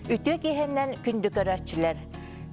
Үтүө киэһэннэн күндү көрөөччүлэр!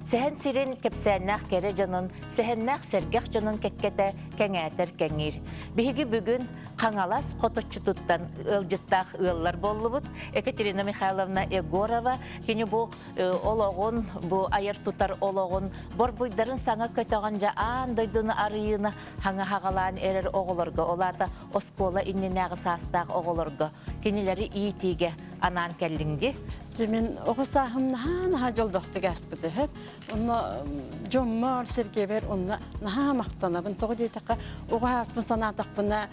Сэһэн сирин кэпсээннээх кэрэ дьонун, сэһэннээх сэргэх дьонун кэккэтэ кэҥээтэр кэҥиир. Биһиги бүгүн Хаҥалас хоточчутуттан ыалдьыттаах ыаллар буоллубут. Екатерина Михайловна Егорова кини бу олоҕун, бу айар-тутар олоҕун борбуйдарын саҥа көтөҕөн дьэ аан дойдуну арыйыыны хаҥа хаҕалаан эрэр оҕолорго, ол аата оскуола иннинээҕи саастаах оҕолорго кинилэри иитиигэ анаан кэллиҥ дии. Дьэ мин оҕо сааһым наһаа наһаа дьоллоохтук ааспыта үһү. Онно дьоммор, сэргэбэр онно наһаа махтанабын. Тоҕо диэтэххэ, оҕо ааспын санаатахпына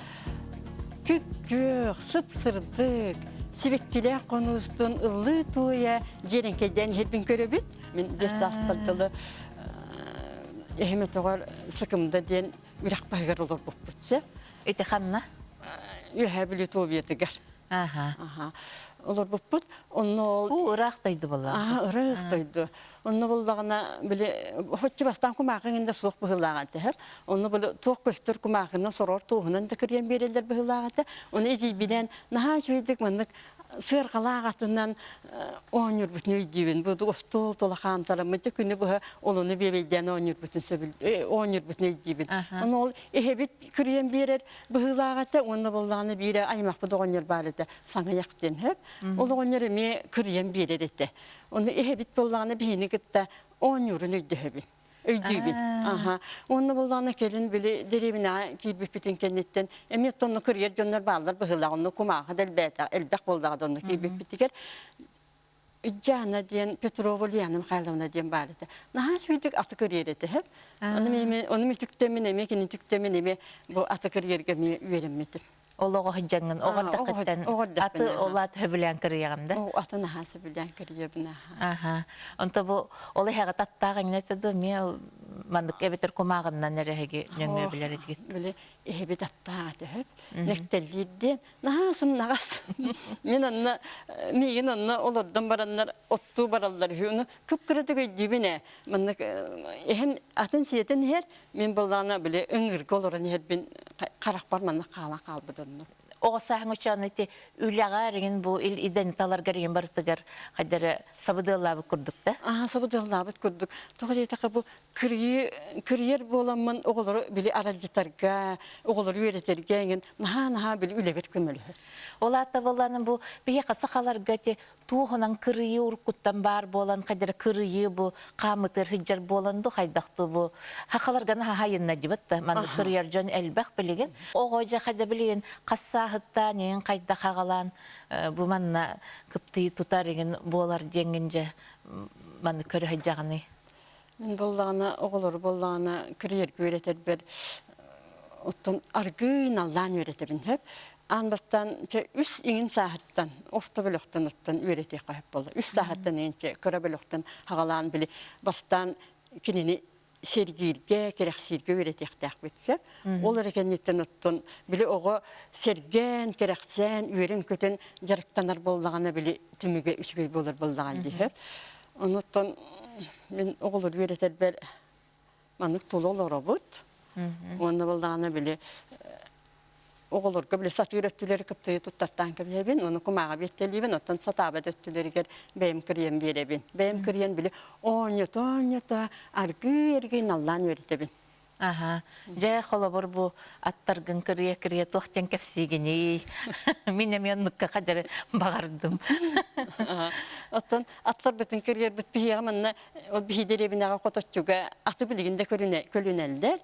күп-күөх, сып-сырдык, сибэккилээх хонуустун ыллыы-туойа дьиэрэҥкэйдээн иһэрбин көрөбүн. Мин биэс сааспар дылы эһэм өтөҕөр Сыкымда диэн үрэх баһыгар олорбуппут сөп. Ити ханна? Үөһээ Бүлүү Туобуйатыгар. Аха. Олорбуппут. Онно ол Уу ыраах дойду буоллаҕа. Аа, ыраах дойду. Онно буллаҕына били хоччу бастаан кумаахы иҥинде суох быһыылааҕа этэ. Онно били туох көстөр кумаахынан сорор туоһунан да кырыйан биэрэллэр быһыылаах этэ. Ону эдьиийбинээн наһаа үчүгэйдик маннык сыарҕалаах атынан оонньуурбутун өйдүүбүн. Бу остуол тула хаамтараммыт дьэ күнү быһа олону биэбэйдээн оонньуурбутун сөбүл оонньуурбутун өйдүүбүн. Ону ол эһэбит кырыйан биэрэр быһыылаах этэ уонна буоллаҕына биирэ аймахпыт оҕонньор баар этэ саҥыйах диэн сөп. Ол оҕонньор эмиэ кырыйан биэрэр этэ. Ону эһэбит буоллаҕына биһини кытта оонньуурун өйдөһөбүн. Өйдүүбүн. Аха. Уонна буоллаҕына кэлин били дэриэбинэҕэ киирбиппитин кэнниттэн эмиэ оттонно кырыйар дьоннор бааллар быһыылаах онно кумааҕы да элбээтэх элбэх буоллаҕа да онно киирбиппитигэр Дьаана диэн Петрова Ульяна Михайловна диэн баар этэ. Наһаа үчүгэйдик аты кырыйар этэ. Ону мен ону мүтүктэммин эмиэ кини түктэммин эмиэ бу аты кырыйарга эмиэ үөрэммитим. Ол оҕо сылдьаҥҥын оҕо эрдэххиттэн аты ол ат сөбүлээн кырыйаҕын да? Оо, аты наһаа сөбүлээн кырыйабын аха. Аха. Онто бу ол эһэҕэ таттаах эҥинэ этэ дуо эмиэ маннык эбэтэр кумааҕыннан эрэ эһиги нөҥүө билэр этигит? Били эһэбит аттаах этэ сөп. Нэктэллиир диэн наһаа сымнаҕас. Мин онно миигин онно олордон бараннар оттуу бараллар үһү. Ону кып-кыратык өйдүүбүн ээ. Маннык эһэм атын сиэтэн иһэр, мин буоллаҕына били ыҥыырга олорон иһэрбин харахпар маннык хаалан хаалбыт онно. Оҕо сааһыҥ учааны ити үлэҕэ эригин бу ил идэни таларгар игин барытыгар хайдары сабыдыаллаабыт курдук да? Аа, сабыдыаллаабыт курдук. Тоҕо диэтэххэ бу кырыйыы кырыйар буоламмын оҕолору били аралдьытарга, оҕолору үөрэтэргэ эҥин наһаа-наһаа били үлэбэр көмөлөһөр. Ол аата буоллаҕына бу биһиэхэ сахаларга ити туоһунан кырыйыы уруккуттан баар буолан хайдара кырыйыы бу хаамытыар сылдьар буолан ду хайдах ту бу хахаларга наһаа хайынна дибит да маннык кырыйар дьон элбэх билигин оҕо дьэ хайда билигин хас сааһыттаан иҥин хайдах аҕалаан бу манна кыптыйы тутар иҥин буолар диэҥҥин дьэ маннык көрө сылдьаҕыный Мин буоллаҕына, оҕолору буоллаҕына кырыйарга үөрэтэрбэр оттон аргыый наллаан үөрэтэбин сөп. Аан бастаан чэ үс иҥин сааһыттан, орто бөлөхтөн оттон үөрэтиэххэ сөп буолла. Үс сааһыттан иҥин чэ кыра бөлөхтөн хаҕалаан били бастаан кинини сэргииргэ, кэрэхсииргэ үөрэтиэхтээхпит сөп. Ол эрэ кэнниттэн оттон били оҕо сэргээн, кэрэхсээн, үөрэн-көтөн дьарыктанар буоллаҕына били түмүгэ үчүгэй буолар буоллаҕа дии сөп. Онуттан мин оҕолору үөрэтэрбэр маннык тула олоробут. Уонна буоллаҕына били оҕолорго били сатыыр өттүлэри кыптыйы туттартаан кэбиһэбин, ону кумааҕы биэртэлиибин, оттон сатаабат өттүлэригэр бэйэм кырыйан биэрэбин. Бэйэм кырыйан били оонньото-оонньото аргыый-аргыый наллаан үөрэтэбин. Аһа. Дьэ, холобур, бу аттаргын кырыйа-кырыйа туох диэн кэпсиигиний? Мин эмиэ оннукка хадары баҕардым. Оттон аттарбытын кырыйарбыт биһиэхэ манна ол биһи дэриэбинэҕэ хоточчуга аты билигин да көлүнэллэр.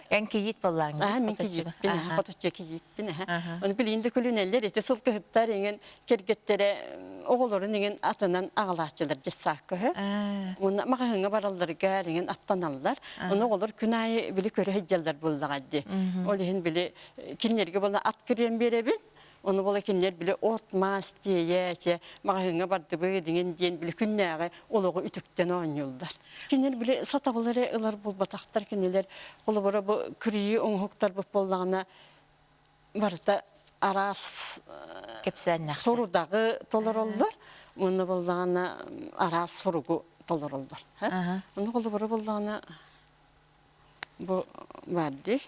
Эн кийиит буоллааҥ? Аа, мин кийииппин, аха, хоточчу кийииппин, аха. Ону билигин да көлүнэллэр, ити сылгыһыттар иҥин кэргэттэрэ оҕолорун иҥин атынан аҕалааччылар дьыссаакка үһү. Уонна маҕаһыыҥҥа баралларыгар иҥин аттаналлар. Ону оҕолор күн аайы били көрө сылдьаллар буоллаҕа дии. Ол иһин били кинилэргэ буола ат кырыйан биэрэбин. Ону буола кинилэр били от-мас тиэйэ, маҕаһыыҥҥа бардыбыт иҥин диэн били күннээҕи олоҕу үтүктэн оонньууллар. Кинилэр били сатабыл эрэ ылар буолбатахтар кинилэр холобура бу кырыйыы оҥоһуктарбыт буоллаҕына барыта араас кэпсээннээх сорудаҕы толороллор уонна буоллаҕына араас суругу толороллор ону холобура буоллаҕына бу баар дии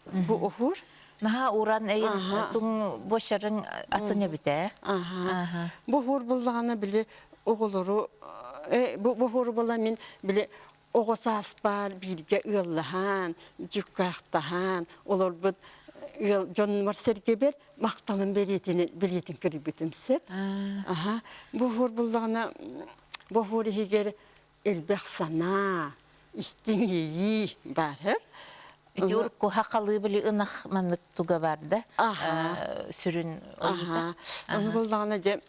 бу уһуур наһаа уран эйин туҥ бошарын атын эбит ээ бу уһуур буоллаҕына били оҕолору бу бу була мин били оҕо сааспар бииргэ ыаллаһан, дьуккаахтаһан олорбут ыал дьоннор сэргэбэр махталым бэлиэтин бэлиэтин көрбүтүм сөп. Аха бу хуор буллаҕына бу хуор иһигэр элбэх санаа, истиҥ иэйии баар. Ити урукку хахалыы били ынах маннык туга бар да сүрүн ойуута. Ону буллаҕына дьэ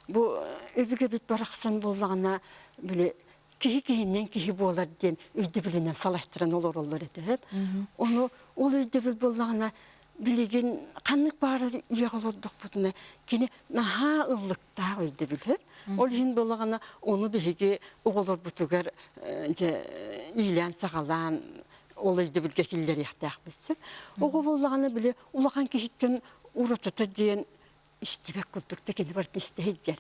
бу өбүгэбит барахсан буоллаҕына били киһи киһиннэн киһи буолар диэн өйдөбүлүнэн салайтаран олороллор этэ. Ону ол өйдөбүл буоллаҕына билигин ханнык баарар үйэҕэ олордохпутуна кини наһаа ыллыктаах өйдөбүл. Ол иһин буоллаҕына ону биһиги оҕолорбутугар дьэ иилээн-саҕалаан ол өйдөбүлгэ киллэриэхтээхпит сөп. Оҕо буоллаҕына били улахан киһиттэн уратыта диэн истибэт курдук да кини барытын истэ сылдьар.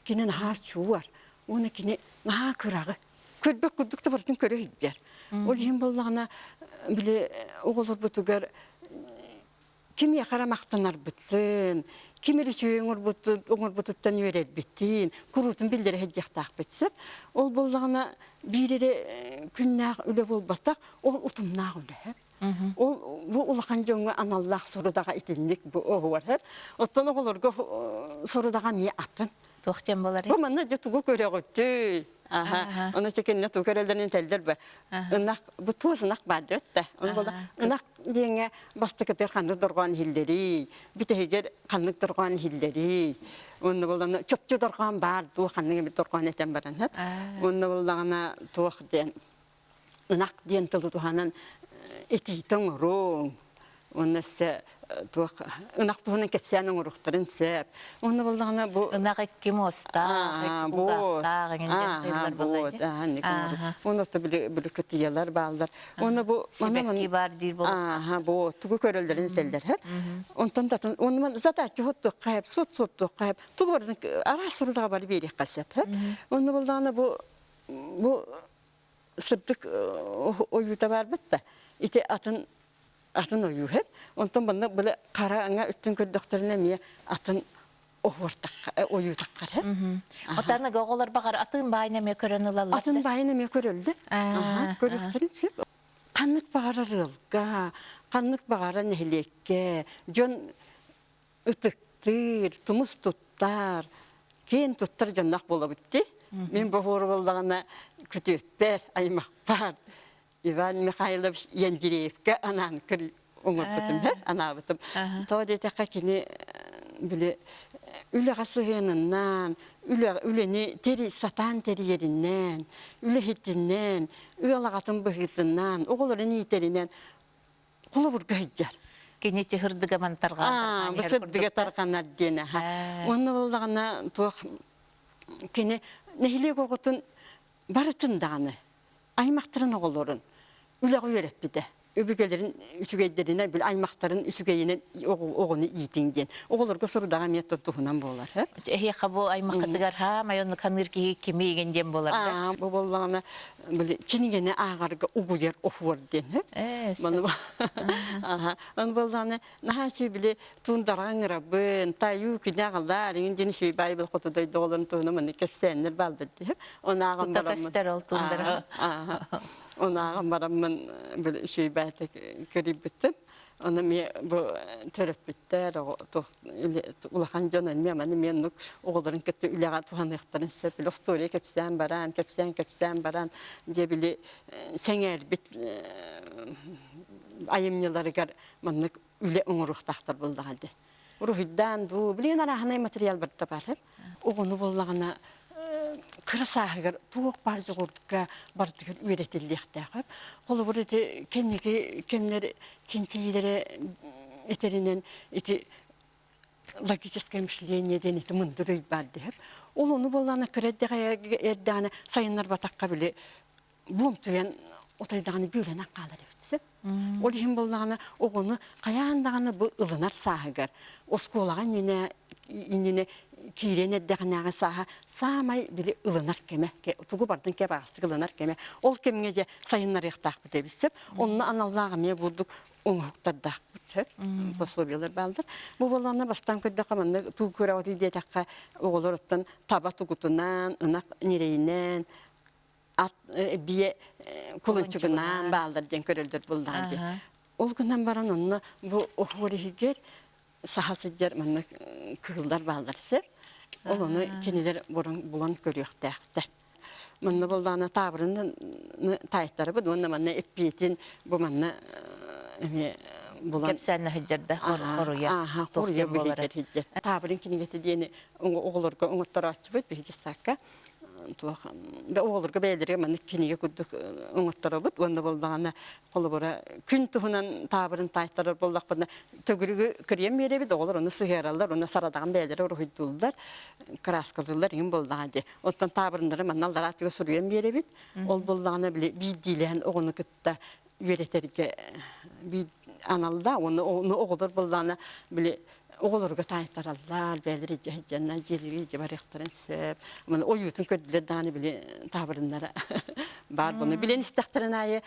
Кини наһаа чуор уонна кини наһаа кыраҕы. Көрбөт курдук да барытын көрө сылдьар. Ол иһин буоллаҕына били оҕолорбутугар кимиэхэ эрэ махтанарбытын, ким эрэ үчүгэй оҥорбутуттан үөрэрбитин куруутун биллэрэ сылдьыахтаахпыт сөп. Ол буоллаҕына биир эрэ күннээх үлэ буолбатах, ол утумнаах үлэ. Ол бу улахан дьоҥҥо аналлаах сорудаҕа итинник бу оһуор. Оттон оҕолорго сорудаҕа эмиэ атын. Туох диэн буоларый? Бу манна дьэ тугу көрөҕүтүй? Аха. Ону чекинне тугу көрөллөрүн этэллэр бу. Ынах бу туос ынах баар диэт да. Ону буола ынах диэҥҥэ бастакытыгар ханнык дорҕоон иһиллэрий, бүтэһигэр ханнык дорҕоон иһиллэрий. Онно буоллаҕына чопчу дорҕоон баар дуу, ханнык эмит дорҕоон этэн баран сөп. Онно буоллаҕына туох диэн ынах диэн тылы туһанан этиитэ оҥоруҥ уонна өссө туох ынах туһунан кэпсээн оҥоруохтарын сөп. Уонна буоллаҕына бу Ынах икки муостаах, икки кулгаахтаах эҥин диэн тыллар буолла Уонна то били били кытыйалар бааллар. Уонна бу Сибэкки баар диир буолуохтаах. Ааха бу тугу көрөллөрүн этэллэр һэ. Онтон датын уонна задача хоттуохха хэп, суот суоттуохха хэп. Тугу барытын араас сурудаҕа бары биэриэххэ сөп һэ. Уонна буоллаҕына бу бу сырдык ойуута баарбыт да ити атын атын ойуу һэп онтон манна били хараҥа өттүн көрдөхтөрүнэ эмиэ атын оһуортахха ойуутаххар һэп Отаны оҕолор баҕар атын баайын эмиэ көрөн ылаллар атын баайын эмиэ көрөллөр көрүөхтэрин сөп ханнык баҕарар ыалга ханнык баҕарар нэһилиэккэ дьон ытыктыыр, тумус туттар, киэн туттар дьонноох буолабыт дии. Мин боһуору буоллаҕына күтүөппэр, аймахпар Иван Михайлович Яндреевка анаан оҥорбутум, анаабытым. Тоҕо диэтэххэ кини били үлэҕэ сыһыанынан, үлэни сатаан тэрийэринэн, үлэһитинэн, ыал аҕатын быһыытынан, оҕолорун иитэринэн холобурга сылдьар. Кини сырдыга мантарҕаан Бу сырдыга тарҕанар диэн аха. Уонна буоллаҕына туох кини нэһилиэк оҕотун барытын даҕаны аймахтарын оҕолорун үлэҕэ үөрэппитэ. Өбүгэлэрин үчүгэйдэринэн, били аймахтарын үчүгэйинэн оҕону иитиҥ диэн. Оҕолорго сурудаҕа эмиэ туһунан буолар. Эһиэхэ бу аймаххытыгар хаамай оннук ханыыр киһи кимиигин диэн буолар да? Бу буоллаҕына били кинигэни ааҕарга угуйар оһуор диэн Маны Аны буоллаҕына наһаа үчүгэй били туундараҕа ыҥырабын, тайуу күнэ аҕалаар иҥин диэн үчүгэй баай били хоту дойду оҕолорун туһунан маннык кэпсээннэр бааллар дии. Оны ааҕан Тута бараммын. көстөр ол туундара. Оны ааҕан бараммын били үчүгэй баайтык көрүйбүттүм. Ону эмиэ бу төрөппүттэр улахан дьон эмиэ маны эмиэ оннук оҕолорун кытта үлэҕэ туһаныахтарын сөп. Били остуоруйа кэпсээн баран, кэпсээн-кэпсээн баран, дьэ били сэҥээрбит айымньыларыгар маннык үлэ оҥоруохтаахтар буоллаҕа дии. Уруһуйдаан дуу, билигин арааһынай материал барыта баар. Оҕону буоллаҕына кыра сааһыгар туох баар дьоҕурга барытыгар үөрэтиллиэхтээх. Холобур ити кэнники кэмнэр чинчийиилэрэ этэринэн ити логическое мышление диэн ити мындыр өй баар диһэр. Ол ону буоллаҕына кыра эрдэҕинэ сайыннарбатахха били буомтуйан. отой даҕаны бүөлэнэн хаалар эбит сөп. Ол иһин буоллаҕына оҕону хайаан даҕаны бу ылынар сааһыгар оскуолаҕа иннинэ иннинэ киирэн эрдэҕинээҕи сааһа саамай били ылынар кэмэ тугу бардын кэбэҕэстик ылынар кэмэ ол кэмҥэ дьэ сайыннарыахтаахпыт эбит сөп онно аналлаах эмиэ бурдук оҥоһуктардаахпыт сөп пособиелар бааллар бу буоллаҕына бастаан көрдөххө манна туу көрөҕүтүй диэтэххэ оҕолор оттон таба тугутунан ынах ньирэйинэн ат биэ кулунчугунаан бааллар диэн көрөллөр буллаҕа дии. Ол гынан баран онно бу оһуор иһигэр саха сылдьар манна кыыллар бааллар сир. Ол ону кинилэр булан көрүөхтээхтэр. Манна буоллаҕына таабырын таайтарабыт уонна манна эппиэтин бу манна эмиэ булан кэпсээннэ сылдьар да хоруйа хоруйа буолар таабырын кинигэтэ диэни оҕолорго оҥотторооччубут биһиги саакка туох оҕолорго бэйэлэригэр маннык кинигэ курдук оҥотторобут уонна буоллаҕына холобура күн туһунан таабырын таайтарар буоллахпытына төгүрүгү кырыйан биэрэбит оҕолор ону сыһыараллар уонна сарадаҕын бэйэлэрэ уруһуйдууллар кырааскалыыллар иҥин буоллаҕа дии оттон таабырыннары манна аллараа өттүгэр суруйан биэрэбит ол буоллаҕына били биирдиилээн оҕону кытта үөрэтэргэ биир аналлаах уонна ону оҕолор буоллаҕына били оҕолорго таайтараллар, бэйэлэри дьаһайдьаннан дьиэлэригэр дьэ барыахтарын сөп. Маны ойуутун көрдүлэр даҕаны били таабырыннара баар буолна. Билэн истэхтэрин аайы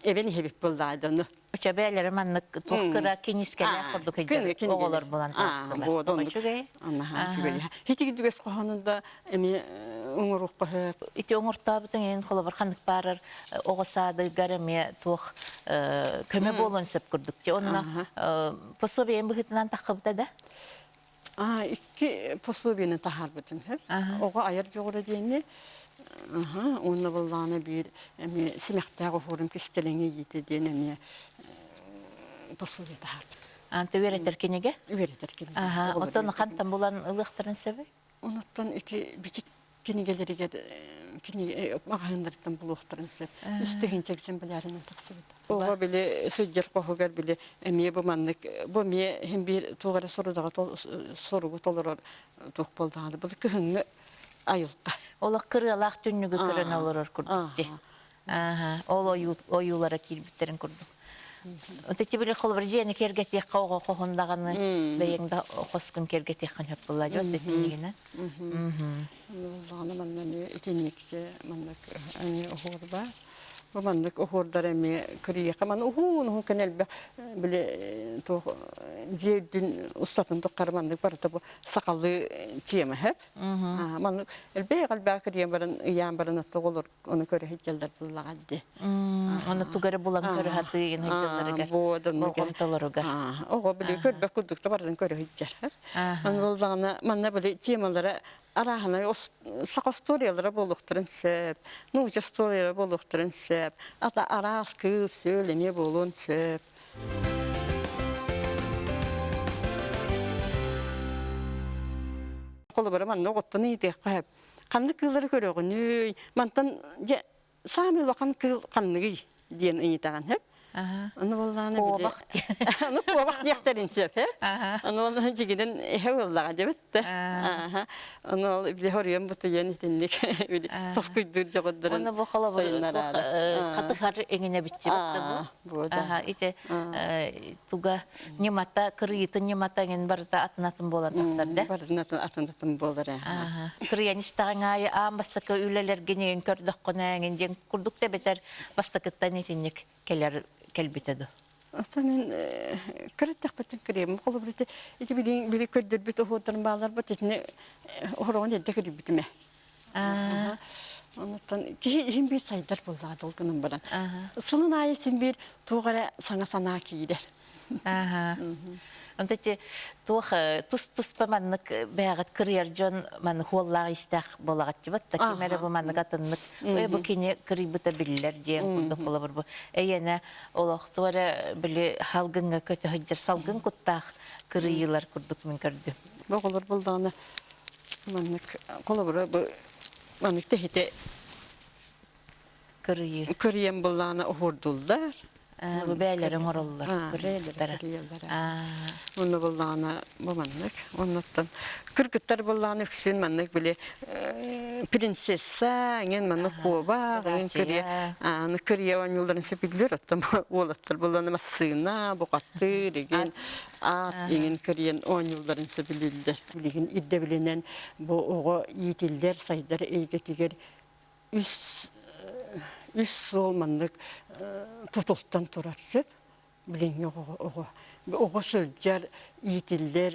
эбэн иһэбит буоллаҕа да ону. Очо бэйэлэрэ маннык туох кыра кинискэлээх курдук илдьэр оҕолор булан таастылар. Үчүгэй. Анаһаа үчүгэй. Хитиги дүгэс хоһоонун да эмиэ оҥоруохха сөп. Ити оҥортообутуҥ иһин холобур ханнык баарар оҕо саадыгар эмиэ туох көмө буолуон сөп курдук. Онно Пособием быһыытынан таххыбыта да? Икки пособиены таһаарбытым сөп. Оҕо айар дьоҕура диэни уонна буоллаҕына биир эмиэ симэхтээх оһуорун кистэлэҥи иитэ диэн эмиэ пособие таһаарбытым. Анты үөрэтэр кинигэ? Үөрэтэр кинигэ. Оттон хантан булан ылыахтарын сөбүй? Онуттан ити бичик кинигэлэригэр кинигэ маҕаһыыннарыттан булуохтарын сөп. Үс тыһыынча экземплярынан тахсыбыт. Оҕо били сылдьар хоһугар били эмиэ бу маннык бу эмиэ иһин биир туох эрэ сорудаҕы соругу толорор туох буоллаҕына бу кыһыҥҥы айылҕа. Олох кырыалаах түннүгү көрөн олорор курдук дии. Ол ойуулара киирбиттэрин курдук. Ити били холобур дьиэни киэргэтиэххэ оҕо хоһун даҕаны бэйэҥ да хоскун киэргэтиэххин сөп буолла дьон итиннигинэн. Буоллаҕына манна эмиэ итинникчэ маннык эмиэ оһуор баар. Бу маннык оһуордар эмиэ кырыйыаха маны уһун уһун кэн элбэх били туох дьиэ үрдүн устатын тухары маннык барыта бу сахалыы тиэмэ сөп. Маннык элбэх элбэх кырыйан баран ыйаан баран оҕолор ону көрө сылдьаллар буоллаҕа дии. Ону тугу эрэ булан көрө сатыыгын сылдьалларыгар, болҕомтолоругар. Оҕо били көрбөт курдук да барытын көрө сылдьар. Аны буоллаҕына манна били темалара арааһынай саха историялара буолуохтарын сөп, нуучча историялара буолуохтарын сөп, ата араас кыыл сүөл эмиэ буолуон сөп. Холобура манна оҕоттон ыйытыахха сөп. Ханнык кыыллары көрөҕүнүй? Мантан дьэ саамай улахан кыыл ханныгый диэн ыйытаҕын сөп. Ону буоллаҕына били Куобах диэн. Ону куобах диэхтэрин сөп ээ. Ону ол дьигинэн эһэ буоллаҕа диэбит да. Ону ол били хоруйан бутуйан итинник били толкуйдуур дьоҕурдарын Ону бу холобур туох сайыннараары. хатыһар эҥинэ биччибит да бу. Бу да. Ити туга ньымата, кырыйытын ньымата эҥин барыта атын-атын буолан тахсар да? Барытын атын-атын буолар ээ. Кырыйан истэҕиҥ аайы аан бастакы үлэлэргин эҥин көрдөххүнэ эҥин диэн курдук да эбэтэр бастакыттан итинник кэлэр кэлбитэ дуу? Оттон мин кырыттахпыттан кырыйаммын холобур ити ити билигин били көрдөрбүт оһуордарым баалларбыт итини оһороҕун эрдэ кырыйбытым ээ. Онуттан киһи иһин биир сайдар буоллаҕа ол гынан баран. Сылын аайы син биир туох эрэ саҥа санаа киирэр. Онто ити туох тус-туспа маннык бэйэҕит кырыйар дьон маннык хуоллаах истээх буолаҕыт да ким эрэ бу маннык атыннык ой бу кини кырыйбыта биллэр диэн курдук холобур бу эйэнэ олохту эрэ били халгыҥҥа көтө сылдьар салгын куттаах кырыйыылар курдук мин көрдүм. Бу оҕолор буоллаҕына маннык холобура бу маннык тэһитэ Кырыйыы. Кырыйан буоллаҕына уһуурдуллар. Бу бээлэрин оҥороллор Бэйэлэрэ Онно буллаҕына бу маннык. Оннуттан кыргыттар буллаҕына үксүн маннык били принцесса эҥин маннык куобах эҥин кырыа аны кырыа оонньууларын сөбүлүүр оттон уолаттар буллаҕына массыына бухатыыр игин аат иҥин кырыйан оонньууларын сөбүлүүллэр. Билигин ирдэбилинэн бу оҕо иитиллэр сайдар эйгэтигэр үс үс суол маннык тутултан турар сөп билиҥҥи оҕо оҕо оҕо сылдьар иитиллэр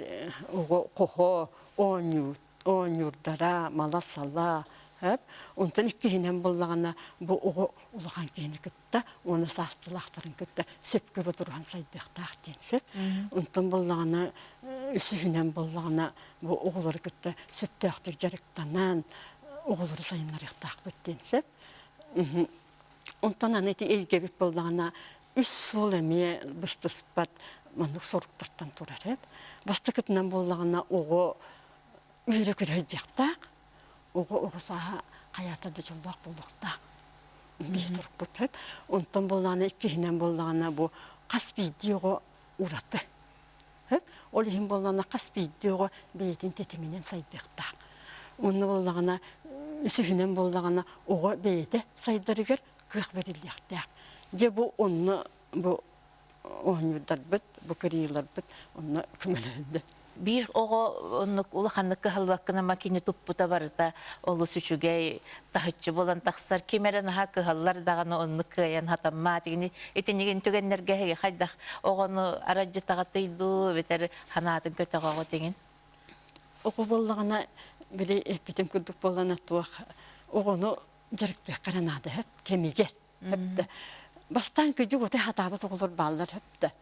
оҕо хоһо оонньуу оонньуурдара мала-сала сөп онтон иккиһинэн буоллаҕына бу оҕо улахан киһини кытта уонна саастыылаахтарын кытта сөпкө бодоруһан сайдыахтаах диэн сөп онтон буоллаҕына үсүһүнэн буоллаҕына бу оҕолору кытта сөптөөхтүк дьарыктанан оҕолору сайыннарыахтаахпыт диэн сөп. Онтон аны ити эйгэбит буоллаҕына үс суол эмиэ быстыспат маннык соруктартан турар эбит. Бастакытынан буоллаҕына оҕо үөрэ көрө сылдьыахтаах, оҕо оҕо сааһа хайаата да дьоллоох буолуохтаах. Биир турукпут сөп. Онтон буоллаҕына иккиһинэн буоллаҕына бу хас биирдии оҕо ураты. Ол иһин буоллаҕына хас биирдии оҕо бэйэтин тэтиминэн сайдыахтаах. Онно буоллаҕына үсүһүнэн буоллаҕына оҕо бэйэтэ сайдарыгар кыах бэриллиэхтээх. Дьэ бу онно бу оонньуурдарбыт, бу кырыыларбыт онно көмөлөһөллөр. Биир оҕо оннук улаханнык кыһаллыбаккына ма кини туппута барыта олус үчүгэй таһыччы буолан тахсар. Ким эрэ наһаа кыһаллар даҕаны оннук кыайан хатаммаат. Итини итинигин түгэннэргэ эһиги хайдах оҕону арадьытаҕытый дуу эбэтэр санаатын көтөҕөҕүт иҥин? Оҕо буоллаҕына били эппитим курдук буоллаҕына туох оҕону дьарыктыахха эрэ наада сөп кэмигэр сөп бастаан кыдьык отой хатаабат оҕолор бааллар сөп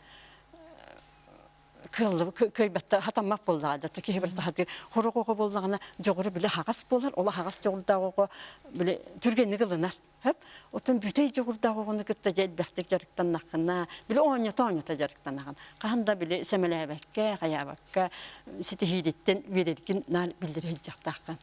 кыаллы кыайбатта хатаммат буоллаҕа да киһи барыта хатыыр хорох оҕо буоллаҕына дьоҕура били хаҕас буолар ол хаҕас дьоҕурдаах оҕо били түргэнник ылынар хөп оттон бүтэй дьоҕурдаах оҕону кытта дьэ элбэхтик дьарыктаннаххына били оонньото оонньото дьарыктанаҕын хаһан да били сэмэлээбэккэ хайаабакка ситиһиириттэн үөрэргин наар биллэрэ сылдьыахтааххын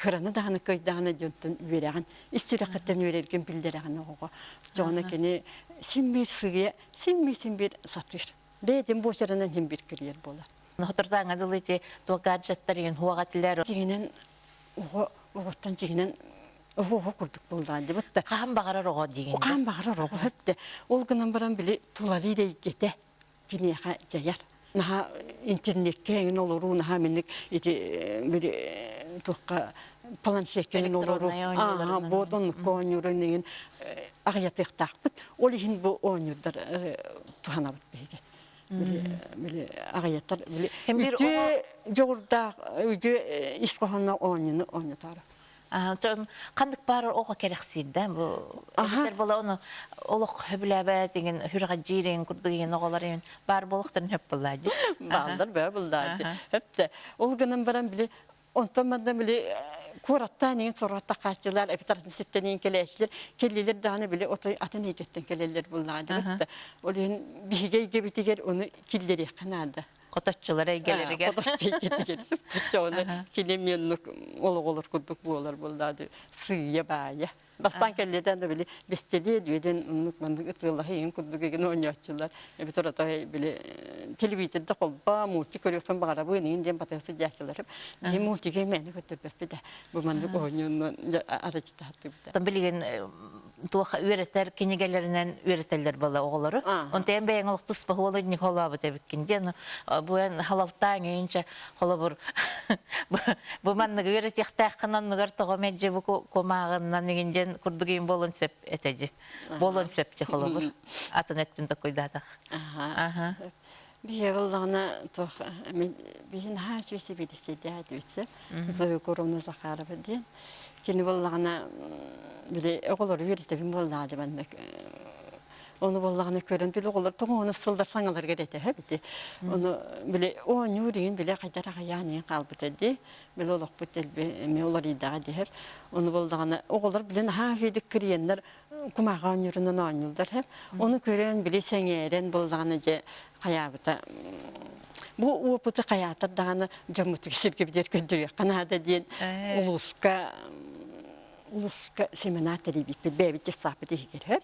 кыраны даҕаны кыайдаҕына дьонтон үөрэҕин ис сүрэххиттэн үөрэргин биллэрэҕин оҕоҕо дьоно кини син биир сыыйа син биир син биир сатыыр бэйэтин буочарынан син биир кирийэр буолар Хотурдааҥа дылы ити туох гаджеттар иһин хуоҕа этилэр. Дьиҥинэн оҕо оҕоттон дьиҥинэн оҕо оҕо курдук буоллаҕа дии бытта. Хаһан баҕарар оҕо диигин. Хаһан баҕарар оҕо хөптө. Ол гынан баран били тулалыыр эйгэтэ киниэхэ дьайар. Наһаа интернеккэ эҥин олоруу наһаа минник ити били туохха планшекка эҥин олоруу аа буот оннукка оонньуурун иҥин аҕыйатыахтаахпыт. Ол иһин бу оонньуурдар туһанабыт биһиги. Били били аҕыйатар били үтүө дьоҕурдаах үтүө ис хоһоонноох оонньууну оонньотоору. Дьон ханнык баар оҕо кэрэхсиирдэ бу эбэтэр була ону олох хөбүлээбэт иҥин сүрэҕэлдьиир иҥин курдук иҥин оҕолор иҥин баар буолуохтарын сөп буоллаа дии. Бааллар бээ буллаа дии. Хөптө. Ол гынан баран били онтон манна били куораттаан иҥин сорохтор хааччылар эбэтэр атын сиртэн иҥин кэлээччилэр кэллилэр даҕаны били отой атын эйгэттэн кэлэллэр буллаа дии. Ол иһин биһиги эйгэбитигэр ону киллэриэххэ наада. Хоточчулар эйгэлэригэр. Хоточчу эйгэтигэр сөптөччөҕүнэ кини меннук олоҕолор курдук буолар буоллаады сыыйа-баайа. Бастаан кэллиэтэн да били бистэлиэ дүөдэн оннук маннык ытыалаһы иһин курдук игин оонньооччулар эбэтэр отой били телевизор да холбоо мультик көрүөхпүн баҕарабын иһин диэн батыһа сылдьааччылар. Биһи мультиги мээнэ көрдөрбөппүт ээ. Бу маннык оонньууннан арачытааттыбыт. Билигин туох үөрэтэр кинигэлэринэн үөрэтэллэр буолла оҕолору. Онтон бэйэҥ олох туспа хуолунньук холообут эбиккин диэн бу эн халалтааҥ инчэ холобур бу манныгы үөрэтиэхтээххин оннугар тоҕо мэлдьи бу кумааҕыннан игин диэн курдук иин буолуон сөп этэ дьи. Буолуон сөп дьи холобур. Атын өттүн токуйдаатах. Аха. Биһиэ буоллаҕына туох мин биһи наһаа үчүгэй сэбиэдиссэйдээх этибит Зоя Егоровна Захарова диэн. Кини буоллаҕына били оҕолору үөрэтэбин буоллаҕа дии маннык ону буоллаҕына көрөн били оҕолор тоҕуона сыллар саҥаларыгар этэ бити. Ону били оонньуур иһин били хайдах аҕыйаан иһин хаалбыта дии. Били олохпут элбэ эмиэ уларыйдаҕа диһэр. Ону буоллаҕына оҕолор били наһаа үчүгэйдик кырыйаннар кумааҕы оонньуурунан оонньууллар һэ. Ону көрөн били сэҥээрэн буоллаҕына дьэ хайаабыта бу опыты хайаатар даҕаны дьоммутугар сиргэ битэр көрдөрүөххэ наада диэн улууска. улууска семинар тэрийбиппит бэйэбит дьыссааппыт иһигэр.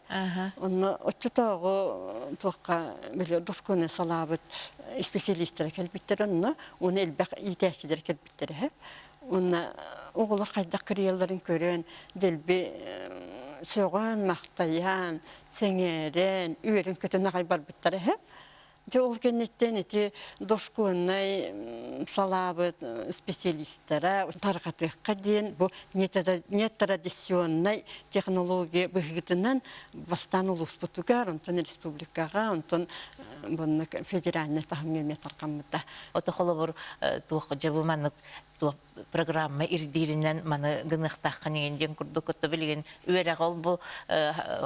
Онно оччотооҕу туохха били дошкуону салаабыт исписэлиистэрэ кэлбиттэр онно уонна элбэх иитээччилэр кэлбиттэрэ. Уонна оҕолор хайдах кырыйалларын көрөн, дэлби сөҕөн-махтайан, сэҥээрэн, үөрэн-көтөн аҕай барбыттара үһү. Дьэ ол кэнниттэн ити дошкуоннай салаабыт специалистара тарҕатыахха диэн бу нетрадиционнай технология быһыытынан бастаан улууспутугар, онтон республикаҕа, онтон маннык федеральнай таһымҥа эмиэ тарҕаммыта. Ото холобур туох дьэ бу маннык туох программа ирдииринэн маны гыныахтааххын игин диэн курдук отто билигин үөрэҕэ ол бу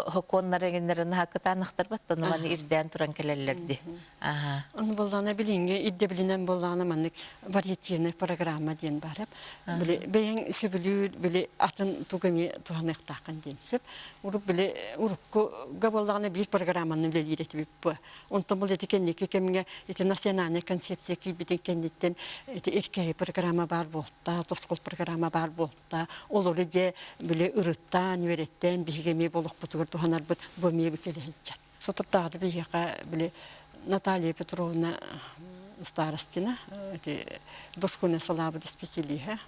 хокуоннар эгиннэрин наһаа кытаанахтарбат ону маны ирдээн туран кэлэллэр ди аха Ону буоллаҕына билиҥҥи ирдэбилинэн буоллаҕына маннык вариативная программа диэн баар били бэйэҥ сөбүлүүр били атын тугу эмиэ туһаныахтааххын диэн сөп урут били уруккуга буоллаҕына биир программаны үлэлиир этибит бу Онтон бұл ити кэнники кэмҥэ ити национальнай концепция киирбитин кэнниттэн ити эркээйи программа баар буолта, тосхол программа баар буолта. Олору дьэ били ырыттаан, үөрэттээн биһиги эмиэ болохпутугар туһанарбыт бу эмиэ кэлэ сылдьар. Соторутааҕыта биһиэхэ били Наталья Петровна Старостина ити дошкуна салаабыт исписэлииһэ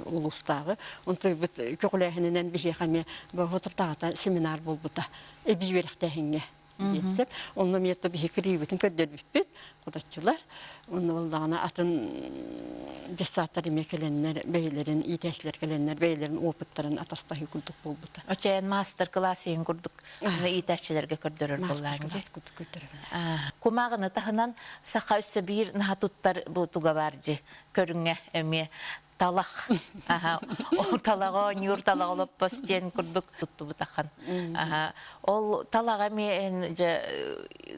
улуустааҕы. Онтуйбут көҕүлээһининэн биһиэхэ эмиэ соторутааҕыта семинар буолбута эбии үөрэхтээһиҥҥэ. диэн сөп. Онно эмиэ биһи кырыыбытын көрдөрбүппүт хоточчулар. Онно буоллаҕына атын дьыссааттар эмиэ кэлэннэр бэйэлэрин иитээччилэр кэлэннэр бэйэлэрин опыттарын атастаһыы курдук буолбута. Очейан маастар-кылаас иһин курдук иитээччилэргэ көрдөрөр буоллаҕыҥ Маастар-кылаас курдук көрдөрөбүн. Кумааҕыны таһынан саха өссө биир наһаа туттар бу туга баар дьи көрүҥҥэ эмиэ талах аха ол талаҕа оонньуур талаҕа олоппос диэн курдук туттубут ахан аха ол талаҕа эмиэ эн дьэ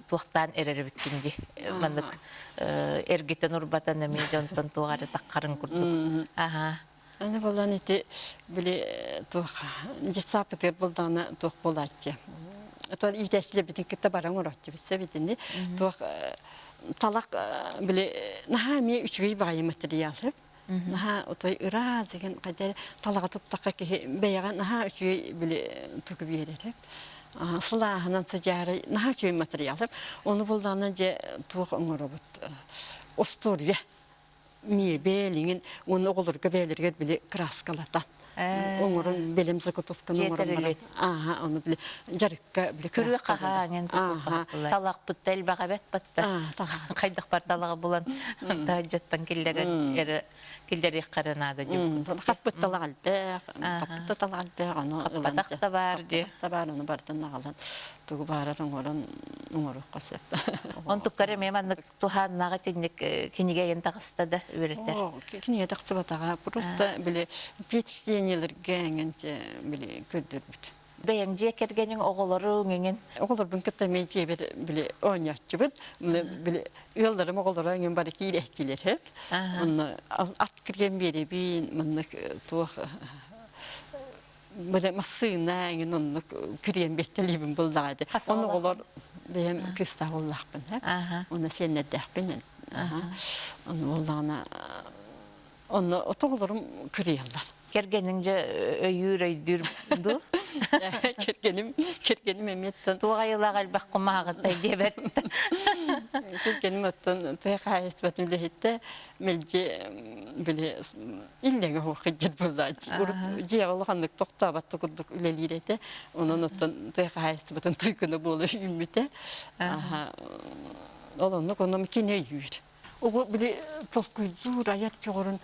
туохтаан эрэр эбиккин дии маннык эргитэн урбатан эмиэ дьонтон туох эрэ таххарын курдук аха Аны буолан ити били туох детсаппытыгар булдаҕына туох буолааччы Отон иитээччилэрбитин кытта баран оҥорооччубут сөп итини туох талах били наһаа эмиэ үчүгэй баҕайы материал сөп Наһаа отой ыраас деген хайда эрэ талаҕа туттахха киһи бэйэҕэ наһаа үчүгэй били тугу биэрэр сылааһынан сыдьаарай наһаа үчүгэй материал ону буллаҕына дьэ туох оҥоробут остуоруйа миэбэл иҥин уонна оҕолорго бэйэлэригэр били краскалата оҥорон бэлэм заготовканы оҥорон баран ааха ону били дьарыкка били Күрүө хаһаа талахпыт да элбэх эбэт батта хайдах бар талаҕы булан таһырдьаттан киллэрэн эрэ киллэриэххэ эрэ наада диэн хаппыт талах элбэх хаппыт да талах элбэх ону хаппатах да баар дии да баар ону барытын аҕалан тугу баарар оҥорон оҥоруохха сөп онтуккар эмиэ маннык туһааннаах итинник кинигэ ыйан таҕыста да үөрэтэр кинигэ тахсыбатаҕа просто били впечатлениелэргэ эҥин били көрдөрбүт Бэйэҥ дьиэ кэргэниҥ оҕолоруҥ эҥин? Оҕолорбун кытта эмиэ дьиэбэр били оонньооччубут. Били ыалларым оҕолоро эҥин бары киирээччилэр сөп. Онно ат кирген биэрэбин, маннык туох били массыына эҥин оннук кириэн биэртэлиибин буллаҕа ди. Онно оҕолор бэйэм кыыстаах уоллаахпын сөп. Онно сиэннэрдээхпин. Онно буоллаҕына Онно оҕолорум кырыйаллар. Кэргэниҥ дьэ өйүүр өйдүүр дуу? Кэргэним, кэргэним эмиэттэн Туох айылаах элбэх кумааҕытай диэбэт. Кэргэним оттон тыа хаһаайыстыбатын үлэһиттэ мэлдьи били иллэҥэ суох буоллааччы. Дьиэҕэ улаханнык тохтообот да курдук үлэлиир этэ. Онон оттон тыа хаһаайыстыбатын туйгуна буола үүммүтэ. Ол оннук онон кини өйүүр. Оҕо били толкуйдуур, айар дьоҕурун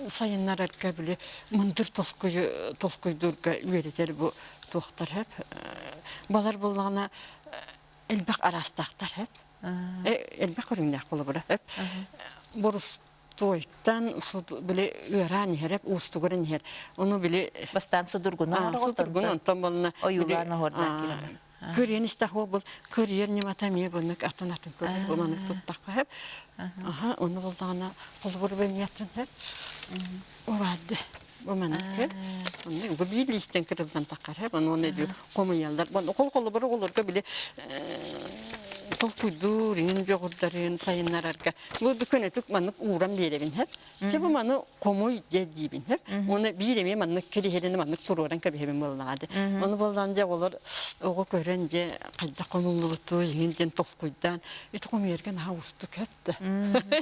сайыннарарга били мындыр толкуйу толкуйдуурга үөрэтэр бу туохтар сөп. Балар буоллаҕына элбэх араастаахтар сөп. Элбэх көрүҥнээх холобура сөп. Борустуойтан били ыараан иһэр, уустугуран иһэр. Ону били Бастаан судургуну судургуну онтон буолна ойуулаан оһуордаан киирэн. Көрүөн истэх буол көрүөр ньымата эмиэ буннук атын атын көрөр бу маннык туттахха сөп. Аха ону булдаҕына холобур бэмиэттэн сөп. Убаарды бу маннык сөп. Онно бу биир лиистэн кырылдан таххар сөп. Ону оны хомуйаллар. Хол холобур оҕолорго били. Толкуйдуур, иҥин дьоҕурдарын сайыннарарга бу көнөтүк маннык ууран биэрэбин һэп. Чэ бу маны хомуй дьэ диибин һэп. Уонна биир эмиэ маннык кириһэрини маннык туруоран кэбиһэбин буоллаҕа дии. Ону буоллаан дьэ оҕолор оҕо көрөн дьэ хайдах хомуллубутуй иҥин диэн толкуйдаан ити хомуйарга наһаа уустук һэп да.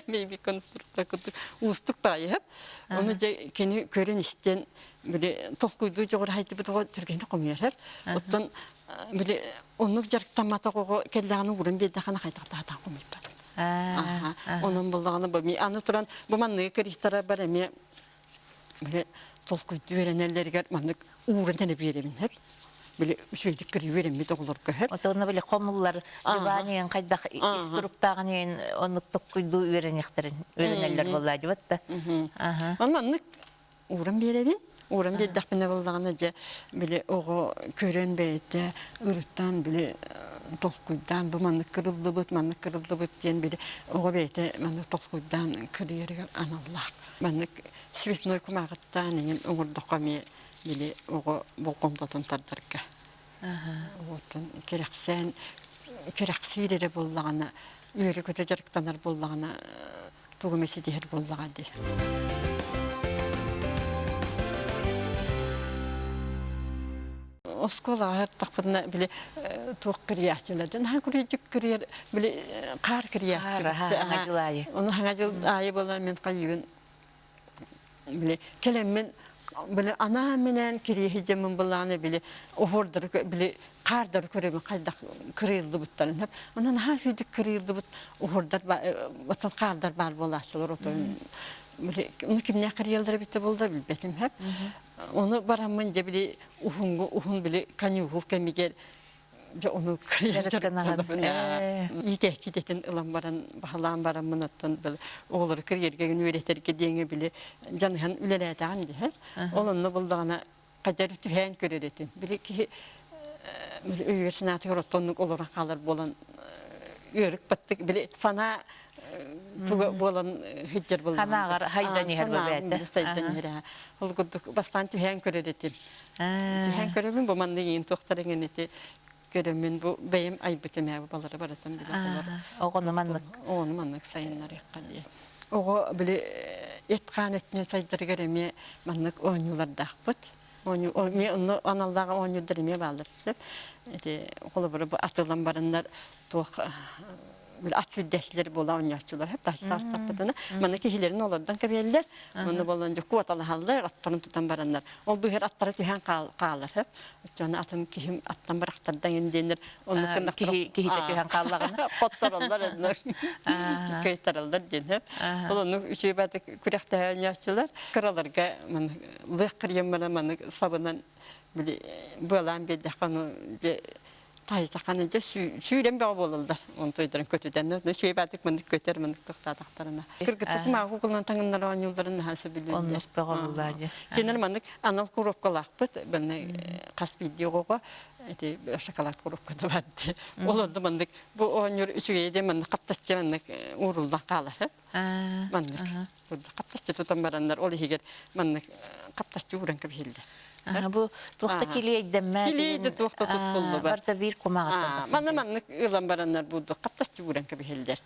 Maybe конструктор курдук уустук баайы һэп. Ону дьэ кини көрөн истэн били толкуйдуу дьоҕурһайдыбыт оҕо түргэнник хомуйар һэп. Оттон били оннук дьарыктамматах оҕо кэллэҕинэ ууран биэрдэххинэ хайдах да сатаан хомуйбат. Онон буллаҕына бу аны туран бу манныгы кыристара бар эмиэ били толкуйдуу үөрэнэллэригэр маннык ууран тэнэ биэрэбин сөп. Били үчүгэйдик кырыы үөрэммит оҕолорго сөп. Отонно били хомуллар диван иһин хайдах ис туруктааҕын иһин оннук толкуйдуу үөрэниэхтэрин үөрэнэллэр буоллаа дьыбат да. Онон маннык ууран биэрэбин. Ууран биэрдэхпинэ буоллаҕына дьэ били оҕо көрөн бэйэтэ ырыттаан били толкуйдаан бу маннык кырыллыбыт, маннык кырыллыбыт диэн били оҕо бэйэтэ маннык толкуйдаан кырыйарыгар аналлаах. Маннык цветной кумааҕыттаан иҥин оҥордоххо эмиэ били оҕо болҕомтотун тардарга. Оттон кэрэхсээн кэрэхсиир эрэ буоллаҕына үөрэ-көтө дьарыктанар буоллаҕына тугу эмэ ситиһэр буоллаҕа дии. Оскуолаҕа сырыттахпытына били туох кырыйааччылар наһаа курдук кырыйар били хаар кырыйааччыбыт. Хаҥа дьыл аайы. Ону хаҥа дьыл аайы буолан мин хайыыбын били кэлэммин били анаан-минээн кириэһи дьэммин былааны били оһуордары били хаардары көрөбүн хайдах кырыйыллыбыттарын сөп онон наһаа үчүгүйдүк кырыйыллыбыт уһурдар оттон хаардар баар буолааччылар отон били ону кимнээх кырыйаллара эбитэ буолла билбэтим сөп ону бараммын дьэ били уһуҥҥу уһун били каникул кэмигэр дьэ ону Дьарыктанаҕын. Иитээччи идэтин ылан баран баһылаан бараммын оттон оҕолору кырыйарга үөрэтэргэ диэҥҥэ били дьаныһан үлэлээтэҕим диһэр ол онно буллаҕына хайдах түһээн көрөр этим. Били киһи өйүгэр санаатыгар оттоннук олорон хаалар буолан ыарык баттык били санаа туга буолан сылдьар буолан Санааҕар хайдан иһэр бэбээтэ. Сайдан иһэр. Ол курдук бастаан түһээн көрөр этим. Түһээн көрөбүн бу маннык иин туохтар иҥэн ити көрөммүн бу бэйэм айбытым ээ балары барытын билэ олор. Оҕону маннык. Оҕону маннык сайыннарыахха диэн. Оҕо били эт-хаан өттүнэн сайдарыгар эмиэ маннык оонньуулардаахпыт. Оонньуу онно аналлаах оонньуурдар эмиэ бааллар сөп. Ити холобура бу атылан бараннар туох били ат сүүрдээччилэр буола оонньооччулар тастаппытына манна киһилэрин олордон кэбиһэллэр онно буолан дьэ куоталаһаллар аттарын тутан бараннар ол быыһар аттара түһэн хаалар сөп оччоҕуна атын киһим аттан бырахтарда иҥин диэннэр оннук Киһи киһитэ түһэн хааллаҕына хоттороллор онно кыайтараллар диэн сөп ол оннук үчүгэй баатык күрэхтэһэ оонньооччулар кыраларга маны лыах кырыйан баран маны сабынан били быалаан биэрдэххэ ону дьэ таайдаххына дьэ сүүрэн бөҕө буолаллар онтуйдарын көтүтэн үчүгэй баатык маннык көтөр маннык тохтоотохторуна кыргыттык мааҕы кулан таҥыннара оонньуулларын наһаа сөбүлүүллэр оннук бөҕө буллаа дьэ кинилэр маннык анал коробкалаахпыт баны хас биирдии оҕоҕо ити шоколад коробката бар дии олорду маннык бу оонньуур үчүгэйэ диэн маннык хаптаччы маннык ууруллан хаалар маннык хаптаччы тутан бараннар ол иһигэр маннык хаптаччы ууран кэбиһиллэр Бу туохта килиэйдэммэ килиэйдэ туохта туттуллубат барта биир кумаҕыттан манна маннык ылан бараннар буурду хаптаччы ууран кэбиһиллэр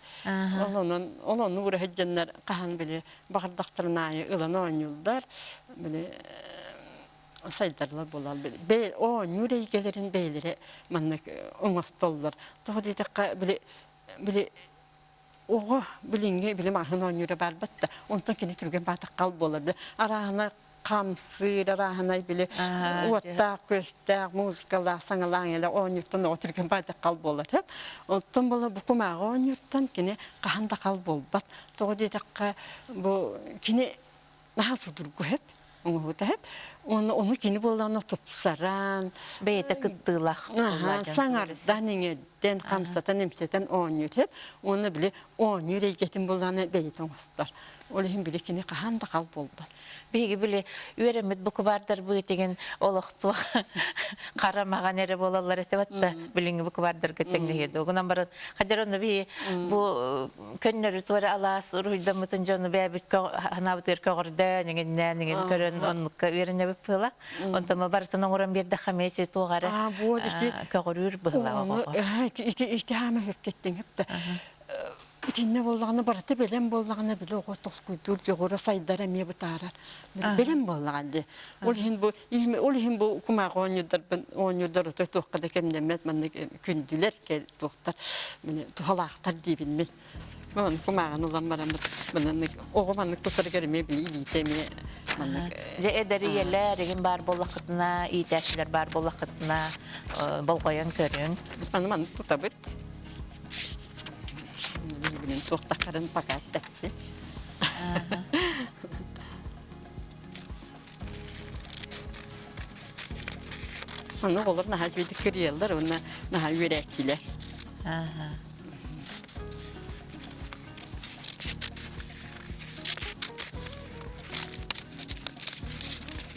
ол онон ол онну уура сылдьаннар хаһан били баҕардахтарын аайы ылан оонньууллар били сайдарлар буолар бэйэ оонньуур эйгэлэрин бэйэлэрэ маннык оҥостоллор тоҕо диэтэххэ били били оҕо билиҥҥи били маҕаһыын оонньуура баарбат да онтон кини түргэн баатаххал буолар били арааһына хамсыыр арааһынай били уоттаах күөстээх музыкалаах саҥалаах элэ оонньууттан оҕо түргэн баатаххал буолар оттон була бу кумааҕы оонньууттан кини хаһан да хал буолбат тоҕо диэтэххэ бу кини наһаа судургу сөп оҥоһута сөп уонна ону кини буоллаҕына тупсаран бэйэтэ кыттыылаах саҥардан иҥэрдэн хамсатан имсэтэн оонньуур сөп уонна били оонньуур эйгэтин буоллаҕына бэйэтэ оҥостор ол иһин били кини хаһан да хал буолбат биһиги били үөрэммит букубаардарбытыгын олохтуох хара маҕан эрэ буолаллар этэ батта билиҥҥи букубаардарга тэҥнэһиэ гынан баран хадьар онно биһи бу көннөрү туора алаас уруһуйдаммытын дьону бэйэбит ханаабытыгар көҕөрдөөн иҥиннээн иҥин көрөн оннукка үөрэнэбит. оннук быһыла. Онтон барытын оҥорон биэрдэххэ эмиэ ити туох эрэ Аа, вот ити көҕүрүүр быһыылаах оҕону оҕоҕо. ити ити ити хаама хөпкеттиҥ да итиннэ буоллаҕына барыта бэлэм буоллаҕына били оҕо толкуйдуур дьоҕура сайдара эмиэ бытаарар. Бэлэм буоллаҕа дии. Ол иһин бу ол иһин бу кумааҕы оонньуурдарбын оонньуурдар отой туохха да кэмнэммэт маннык күндүлэр туохтар туһалаахтар диибин мин. Маны кумааҕын ылан бараммыт маннык оҕо маннык тутарыгар эмиэ били илиитэ эмиэ маннык Дьэ эдэр ийэлэр игин баар буоллаххытына, иитээччилэр баар буоллаххытына болҕойон көрүҥ. Аны маннык тутабыт. Билин туохтахтарын пока эппэппин. Аны оҕолор наһаа үчүгэйдик кырыйаллар уонна наһаа үөрээччилэр.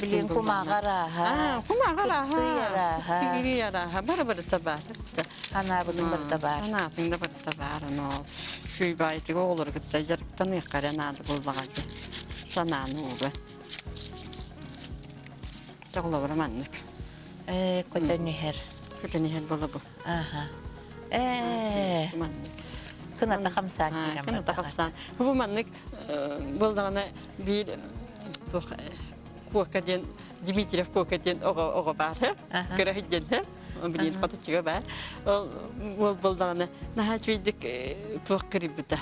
Билин кумааҕы арааһа, Кумааҕы кыттыы арааһа, арааһа, кыттыы арааһа, бары барыта баар. Анаабытын барыта баар. Санаатын да барыта баар. Ону күйбаайтыга оҕолору кытта дьарыктаныахха эрэ наада буоллаҕа дии. Санааны ууга. Тоҕолобура маннык. Ээ, көтөн иһэр. Көтөн иһэр буола бу. Аха. Ээ. Маннык. Кыната хамсаан киирэн Кыната хамсаан. Бу маннык буоллаҕына биир туох Куока диэн Дмитриев Куока диэн оҕо оҕо баар кыра диэн билин хоточчуга баар ол уол буоллаҕына наһаа үчүгэйдик туох кырыйбыта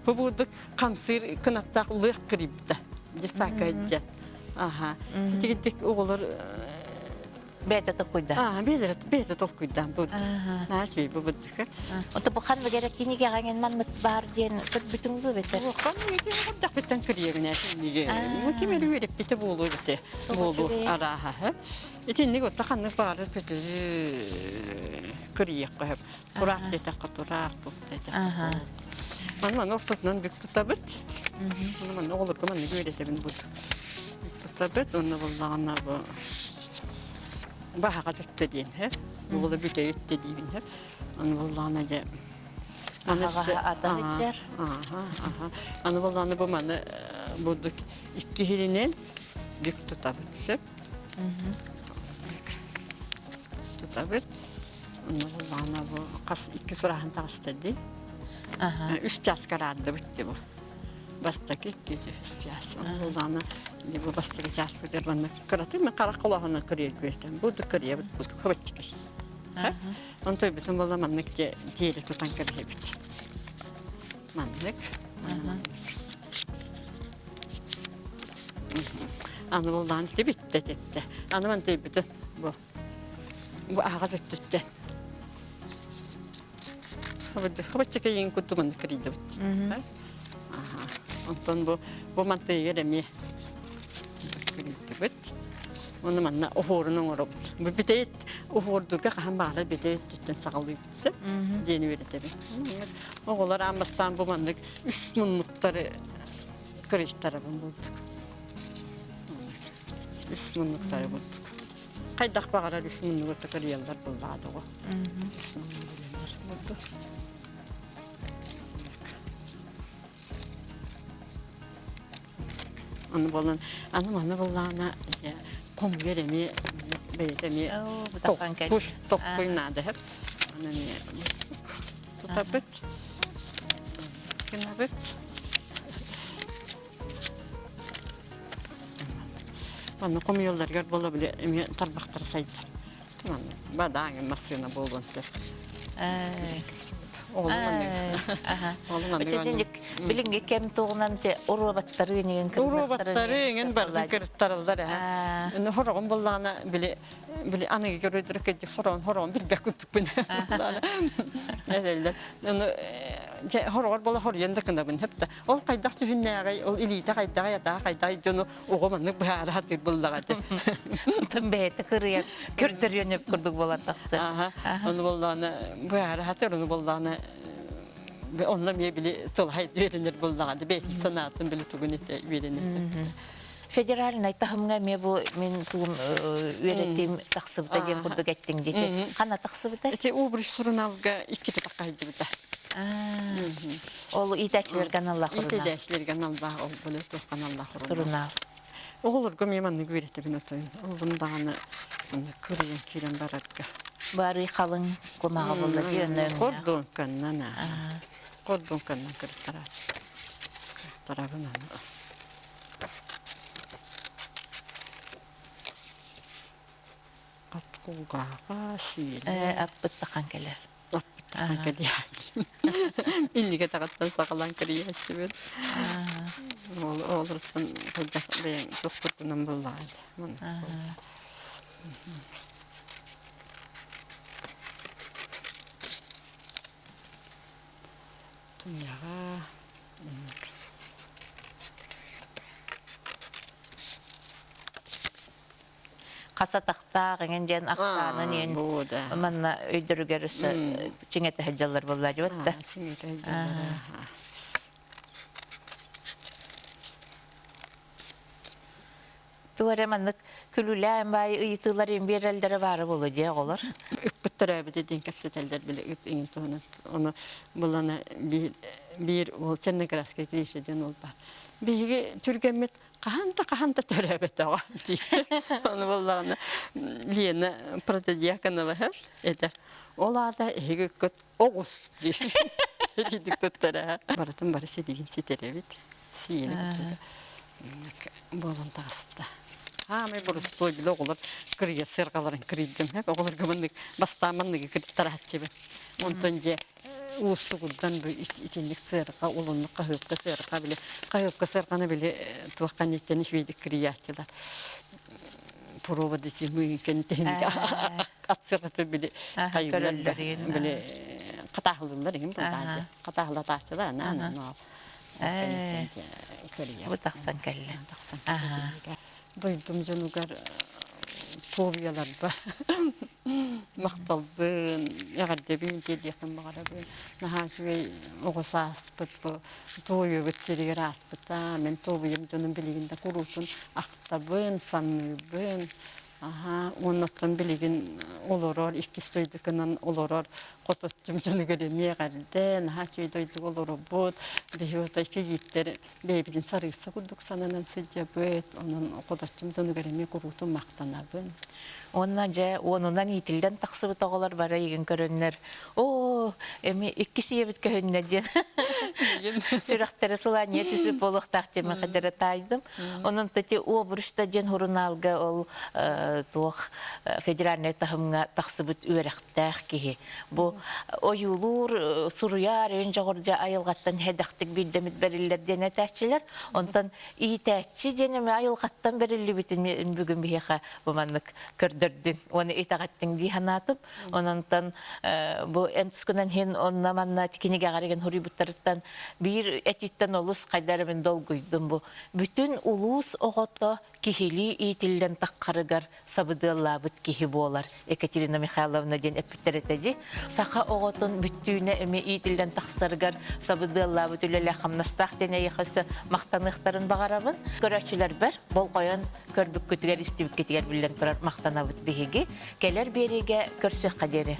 бу бурдук хамсыыр кынаттаах лыах кырыйбыта десака диэн аха итигитик оҕолор Бэйэтэ толкуйдаан. Аа, бэйэлэрэ бэйэтэ толкуйдаан бурдук. Наһаа үчүгэй бу бурдук. Ото бу ханнык эрэ кинигэҕэ маннык баар диэн көрбүтүҥ дуу эбэтэр? Ханнык эрдэхпиттэн кырыйабын ээ кинигэ. Ким эрэ үөрэппитэ буолуо эбитэ. Буолуо арааһа. Итинник отто ханнык баҕарар көтөрү кырыйыахха сөп. Тураах диэтэххэ тураах, туох диэтэххэ туох. Маны маны ортотунан бүк тутабыт. Маны маны оҕолорго маннык үөрэтэбин бу. Тутабыт, уонна буллаҕына бу баһаҕа төттө диэн сөп. Буола бүтэй өттө диибин сөп. Аны буллаҕына дьэ Аһаҕаһа ата сылдьар. Аны буллаҕына бу маны бурдук икки иһиринэн бүк тутабыт сөп. Тутабыт. Онно буллаҕына бу хас икки сурааһын таҕыста дии. Үс чааска араардыбыт дии бу. Бастакы, икки, үс чаас. Онно буллаҕына дии бу бастакы чааспытыгар манна кыратын мен харах холооһунан кырыйар Буду кырыйабыт буду хабаччыкай. Онтон бүтүн буолла маннык диэри тутан кэбиһэбит. Маннык. Маннык. Аны буллаан тибиттэ тетте. Аны ман тибитин бу. Бу аҕа төттүттэ. Хабыччыкайын курдук маннык кырыйдыбыт. Онтон бу бу мантыйыгар эмиэ кырыйдыбыт. Оны манна оһуорун оҥоробут. Бу бүтэйит оһуордурга хаһан баҕарар бүтэй өттүттэн саҕалыыбыт сөп диэн үөрэтэбин. Оҕолор аан бастаан бу маннык үс муннуктары кырыйтарабын булдук. Үс муннуктары булдук. Хайдах баҕарар үс муннугу кырыйаллар буллаҕа доҕо. Үс муннугу билэллэр булдук. Аны буолан, аны манна буоллаҕына дьэ хомуйар эмиэ бэйэтэ эмиэ тохпуй тохпуй наада сөп. Аны эмиэ тутабыт, гынабыт. Манна хомуйалларыгар буола били эмиэ тарбахтара сайдар. Бадааҥын массыына буолуон сөп. Билиҥҥи кэм туһунан те уруобаттары иҥин Уруобаттары иҥин барытын кырыттараллар эһэ. Хороҕун буллаҕына били били аныгы көрөдөрө кэдди хороон хороон билбэт курдукпун. Этэллэр. Ону дьэ хороҕор буола хоруйан да кынабын сөп да. Ол хайдах түһүннээҕий, ол илиитэ хайдаҕый, атаҕа хайдаҕый дьону оҕо маннык быһаара сатыыр буоллаҕа ити. Онтон бэйэтэ кырыйан көрдөрүөн өп курдук буолан тахсар. Аха. Ону буоллаҕына быһаара сатыыр, ону буоллаҕына онно эмиэ били тылһай үөрэнэр буоллаҕа бэйэтин санаатын били тугун этэ үөрэнэр. Федеральнай таһымҥа эмиэ бу мин тугум үөрэтиим тахсыбыта диэн курдук эттиҥ диэки. Ханна тахсыбыта? Ити Убрыш суруналга иккитэ таххайдыбыта. Ол иитээччилэргэ аналлаах сурунаал. Иитээччилэргэ аналлаах ол боле туох аналлаах сурунаал. Оҕолорго эмиэ маннык үөрэтэбин отойун. Ыллым даҕаны маннык кырыйан киирэн барарга. Бары халыҥ кумаҕа буолла дии онно өҥнөөх. Хордуоҥканнан хордуоҥканнан кырыттараат. Кырыттарабын аны. Ат кулгааҕа, сиэлэ. Аппыт тахан кэлэр. Аппыттахан кэлиэхтим. Иннигэ таҕыттан саҕалаан кэрийээччибин. Ол олортон хайдах бэйэҥ тохпутунан буллаҕа этэ. Туйаҕа Хас атахтаах эҥин диэн ахсаанын иһин манна өйдөрүгэр өссө чиҥэтэ сылдьаллар буолла дьуот да. Чиҥэтэ сылдьаллар. Туох эрэ маннык күлүүлээн баай ыйытыылар биэрэллэрэ баара буолуо дии оҕолор. Ыппыт төрөөбүтэ диэн кэпсэтэллэр били ыт иҥин туһунан. Ону булана биир биир уол Черноградскай Гриша диэн уол баар. Биһиги түргэммит хаһан да хаһан да төрөөбөтөҕө дииччи. Ону буоллаҕына Лена Протодьяконова этэр. Ол аата эһиги ыккыт оҕус диир. Итинник туттара. Барытын бары силигин ситэрэбит. Сиэли буолан таҕыста. Хаамай боростуой бile оҕолор кырыйа сыарҕаларын кырыйдым. Оҕолорго маннык бастаан манныгы кырыттарааччыбын. Онтон дьэ уустугурдан бу итинник сыарҕа улуннук хаһыапка сыарҕа били хаһыапка сыарҕаны били туох ханниттэн үчүгэйдик кырыйааччылар проводы зимы кэнтэн ат сыарҕаты били хайыылар били хатааһылыыллар иһин булдаачы хатааһылатааччылар ана ана Бу тахсан кэллэ. Тахсан кэллэ. Дойдум дьонугар туобуйаларбар махталбын, эҕэрдэбин тиэрдиэхпин баҕарабын. Наһаа үчүгэй оҕо сааспыт бу туойуобут сиригэр ааспыта. Мин туобуйам дьонум билигин да куруутун ахтабын, саныыбын. Аһаа, уоннаттан билигин олорор, иккис дойдукунан олорор хоточчум дьонугар эмиэ эҕэрдэ, наһаа үчүгэй дойдуга олоробут. Биһиги отой кийииттэр бэйэбитин сарыысса курдук сананан сылдьабыт. Онон хоточчум дьонугар эмиэ куруутун махтанабын. Уонна дьэ уонунан иитиллэн тахсыбыт оҕолор бары эйигин көрөннөр оо эми иккис ийэбит көһүннэ диэн сүрэхтэрэ сылаанньыйа түсүп буолуохтаах диэн хадара таайдым. Онон тати Обручта диэн сурунаалга ол туох федеральнай таһымҥа тахсыбыт үөрэхтээх киһи. Бу ойуулуур, суруйар, өйүн дьоҕурдьа айылҕаттан хэдэхтик биирдэмит бэриллэр диэн этээччилэр. Онтон иитээччи диэн эмэ айылҕаттан бэриллибитин бүгүн биһиэхэ бу маннык көрдөрдүҥ уонна итэҕэттиҥ дии санаатым. Ононтон бу эн тускунан иһин онно манна кинигэҕэригин суруйбуттарыттан биир этииттэн олус хайда эрэ мин долгуйдум бу. Бүтүн улуус оҕото киһилии иитиллэн таххарыгар сабыдыаллаабыт киһи буолар Екатерина Михайловна диэн эппиттэр этэ дии. Саха оҕотун бүттүүнэ эмиэ иитиллэн тахсарыгар сабыдыаллаабыт үлэлээх хамнастаах диэн эйиэхэ өссө махтаныахтарын баҕарабын. Көрөөччүлэрбэр болҕойон көрбүккүтүгэр, истибиккитигэр биллэн турар махтанабыт биһиги. Кэлэр биэриигэ көрсүөххэ диэри.